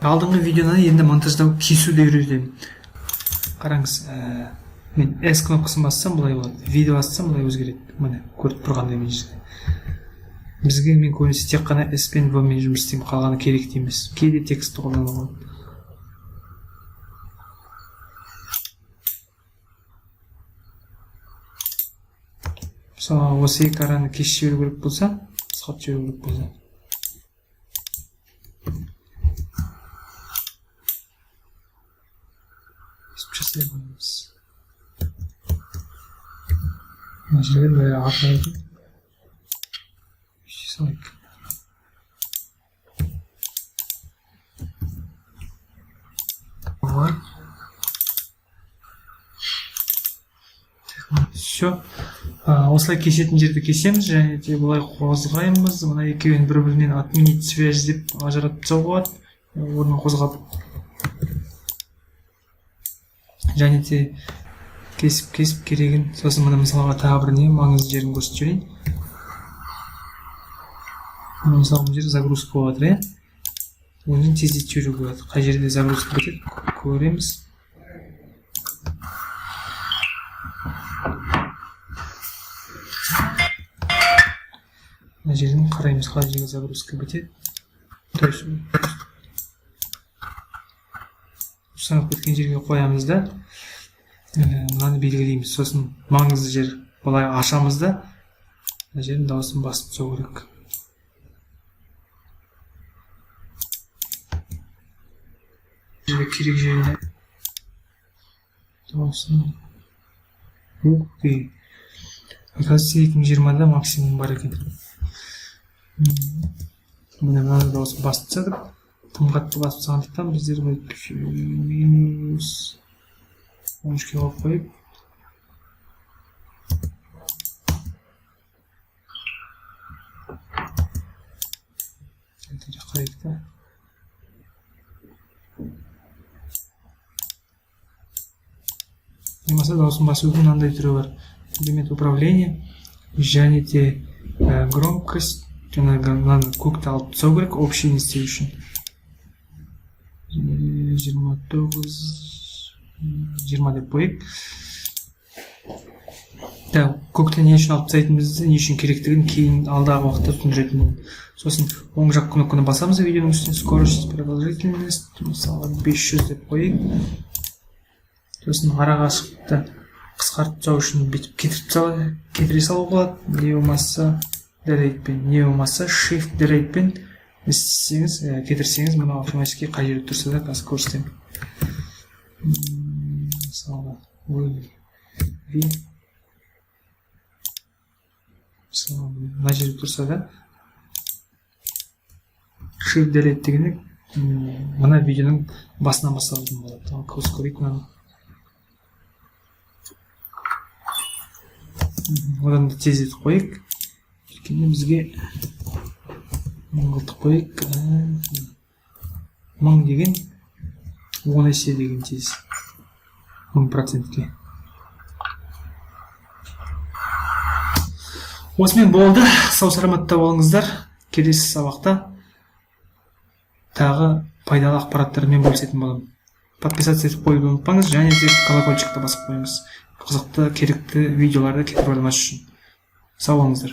Алдыңғы видеоны енді монтаждау, кесуді үйретемін. Қараңыз, мен S кнопкасын бассам, былай болады, видео бассам, былай өзгереді. Міне, көріп тұрғандай, мына жерде бізге, мен көбінесе тек қана S пен V мен жұмыс істеймін, қалғаны керек те емес. Кейде текстті қолдануға болады. Мысалы, осы екі араны кесіп жіберу керек болса, қысқартып жіберу керек болса, өйстіп жасай қоямыз. Мына жерге былай артына өйте салайық. Бар. Все, осылай кесетін жерді кесеміз және де былай қозғаймыз. Мына екеуін бір бірінен «отменить связь» деп ажыратып тастауға болады, орнын қозғап және де кесіп кесіп керегін. Сосын мына, мысалға, тағы бір не маңызды жерін көрсетіп жіберейін. Мына, мысалы, мына жерде загрузка болып жатыр, иә, оны тездетіп жіберуге болады. Қай жерде загрузка бітеді, көреміз. Мына жерден қараймыз, қай жерге загрузка бітеді, то есть ұсынып кеткен жерге қоямыз да, мынаны белгілейміз. Сосын маңызды жер, былай ашамыз да, мына жердің дауысын басып тастау керек. Жерге, керек жеріне дауысын. Ух ты, оказывается, 2020-да максимум бар екен. Міне, мына дауысын басып тастадық. Тым қатты басып тастағандықтан, біздер -13-ке қойып қойып, қарайық та. Болмаса дауысын басудың мынандай түрі бар: элемент управления және де громкость. Жаңағы мынаны, көкті алып тастау керек общий не істеу үшін. 29, 20 деп қояйық. Так, көкті не үшін алып тастайтынымызды, не үшін керектігін кейін, алдағы уақытта түсіндіретін боламын. Сосын оң жақ кнопканы басамыз видеоның үстіне, скорость, продолжительность, мысалға, 500 деп қояйық. Сосын ара қашықтықты қысқартып тастау үшін бүйтіп кетіріп, кетіре салуға болады. Не болмаса Delete-пен, не болмаса Shift Delete-пен істесеңіз, кетірсеңіз, мынау автоматически қай жерде тұрса да, қазір көрсетемін. Мысалға, V, мысалы, мына жерде тұрса да, Shift Delete дегенде мына видеоның басынан басталатын болады. Ал көз көрейік мынаны. Одан да тездетіп қояйық, өйткені бізге 1000 қылтып қояйық. 1000 деген 10 есе деген тез, 1000%-ке. Осымен болды. Сау саламатта болыңыздар. Келесі сабақта тағы пайдалы ақпараттармен бөлісетін боламын. Подписаться етіп қоюды ұмытпаңыз және де колокольчикті басып қойыңыз, қызықты, керекті видеоларды кетіріп алмас үшін. Сау болыңыздар.